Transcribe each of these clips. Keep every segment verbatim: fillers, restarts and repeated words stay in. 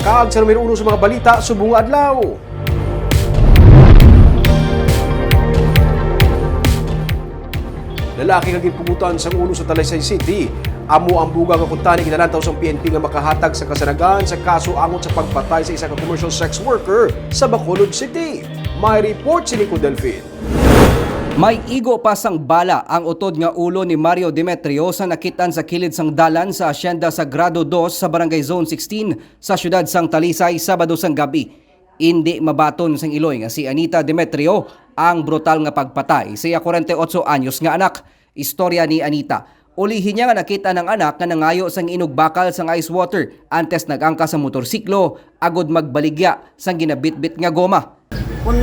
Kag sa numero uno sa mga balita subong nga adlaw. Lalaki nga ginpugutan sang ulo sa Talisay City amo ang buga nga kuntani ginalantaw sang P N P nga makahatag sa kasanagan sa kaso angot sa pagpatay sa isa ka commercial sex worker sa Bacolod City. May report si Nico Delfin. May igo pa sang bala ang utod nga ulo ni Mario Demetrio sa nakit-an sa kilid sang dalan sa Hacienda Sagrado dos sa Barangay Zone sixteen sa siyudad sang Talisay, Sabado sang gabi. Indi mabaton sang iloy nga si Anita Demetrio ang brutal nga pagpatay sa iya kwarenta y otso anyos nga anak. Istorya ni Anita, ulihi niya nga nakit-an ang anak nga nangayo sang inugbakal sang ice water antes nag-angkas sa motorsiklo agod magbaligya sang ginabitbit nga goma. Kung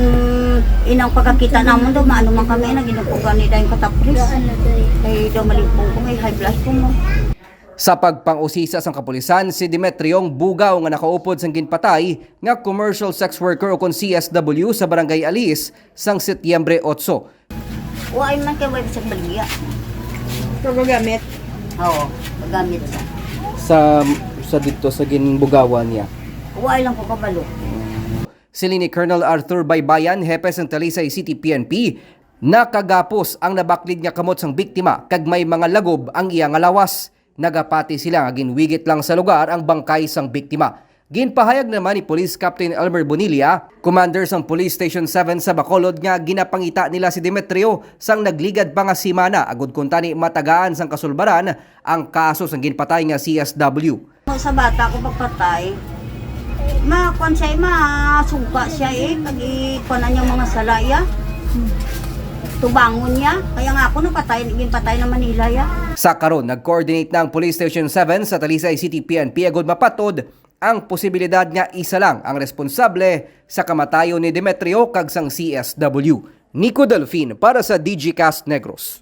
inang pagkakita namon daw, maano man kami, naginupugan ni Dayong Katapris. Kay daw malipong ko, may high blood ko mo. Sa pagpang-usisa sang kapulisan, si Demetriong bugaw nga nakaupod sang ginpatay nga commercial sex worker o kon C S W sa Barangay Alis sang Setyembre otso. Wa man kay wa sa baligya. Pagagamit. Oo, pagagamit sa. Sa, sa dito, sa ginbugawan niya. Wa lang ko kabalo. Siling ni Colonel Arthur Baybayan, hepe sang Talisay City P N P, nakagapos ang nabaklid nga kamot sang biktima kag may mga lagob ang iya nga lawas. Nagapati sila nga ginwigit lang sa lugar ang bangkay sang biktima. Ginpahayag naman ni Police Captain Elmer Bonilla, commander sang Police Station seven sa Bacolod, nga ginapangita nila si Demetrio sang nagligad pa nga semana agud kuntani matagaan sang kasulbaran ang kaso sang ginpatay nga C S W. Sa bata ko pagpatay, makuan siya, eh, masuka siya, eh, pag ikuan niya mga sala iya. Tubangon niya. Kaya nga ako napatay, ginpatay na Manila iya. Sa karon, nag-coordinate na ang Police Station seven sa Talisay City P N P agud mapatod ang posibilidad nga isa lang ang responsable sa kamatayon ni Demetrio kag sang C S W. Nico Delfin para sa D G Cast Negros.